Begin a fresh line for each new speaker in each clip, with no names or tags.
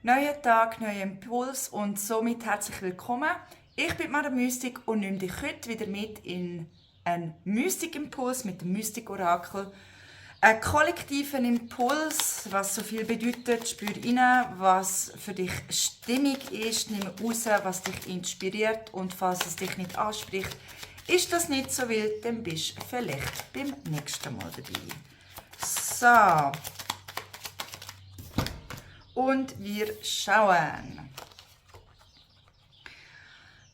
Neuer Tag, neuer Impuls und somit herzlich willkommen. Ich bin Madame Mystik und nehme dich heute wieder mit in einen Mystik-Impuls mit dem Mystik-Orakel. Einen kollektiven Impuls, was so viel bedeutet, spür rein, was für dich stimmig ist, nimm raus, was dich inspiriert und falls es dich nicht anspricht, ist das nicht so wild, dann bist du vielleicht beim nächsten Mal dabei. So. Und wir schauen.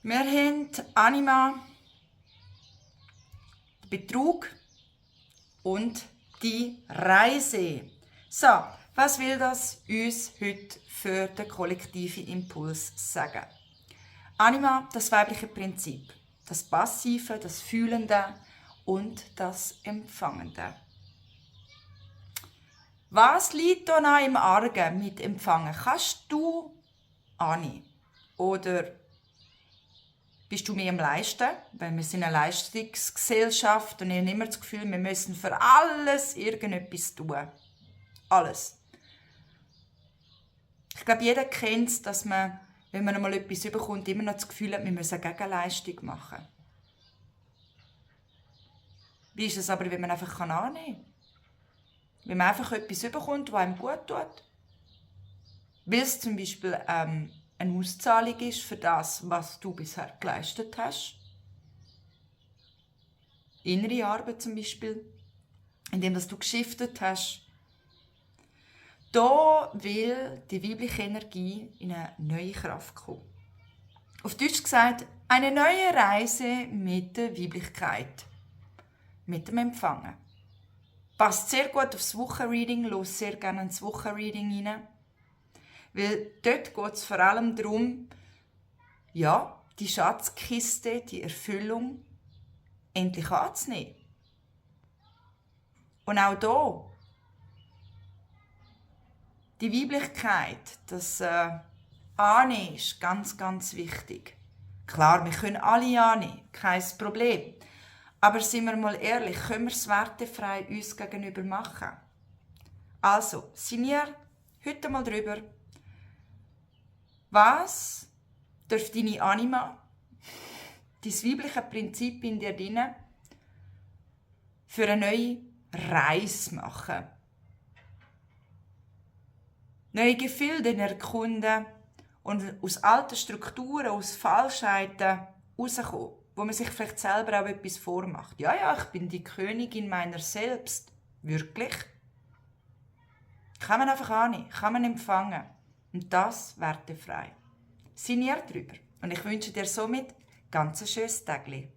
Wir haben Anima, Betrug und die Reise. So, was will das uns heute für den kollektiven Impuls sagen? Anima, das weibliche Prinzip, das Passive, das Fühlende und das Empfangende. Was liegt da noch im Argen mit Empfangen? Kannst du annehmen? Oder bist du mehr am Leisten? Weil wir sind eine Leistungsgesellschaft und ich habe immer das Gefühl, wir müssen für alles irgendetwas tun. Alles. Ich glaube, jeder kennt es, dass man, wenn man einmal etwas überkommt, immer noch das Gefühl hat, wir müssen eine Gegenleistung machen. Wie ist es aber, wenn man einfach annehmen kann? Wenn man einfach etwas überkommt, was einem gut tut. Weil es zum Beispiel eine Auszahlung ist für das, was du bisher geleistet hast. Innere Arbeit zum Beispiel, indem du geschiftet hast. Da will die weibliche Energie in eine neue Kraft kommen. Auf Deutsch gesagt, eine neue Reise mit der Weiblichkeit, mit dem Empfangen. Passt sehr gut aufs Wochenreading, los sehr gerne ins Wochenreading rein. Weil dort geht es vor allem darum, ja, die Schatzkiste, die Erfüllung endlich anzunehmen. Und auch hier, die Weiblichkeit, das Annehmen ist ganz, ganz wichtig. Klar, wir können alle annehmen, kein Problem. Aber sind wir mal ehrlich, können wir es wertefrei uns gegenüber machen? Also, sinnier heute mal drüber. Was darf deine Anima, dein weibliche Prinzip in dir drin, für eine neue Reise machen? Neue Gefilde erkunden und aus alten Strukturen, aus Falschheiten rauskommen, wo man sich vielleicht selber auch etwas vormacht. Ja, ich bin die Königin meiner selbst. Wirklich? Kann man einfach annehmen, kann man empfangen. Und das wertefrei. Sinnier drüber. Und ich wünsche dir somit ganz ein schönes Tagli.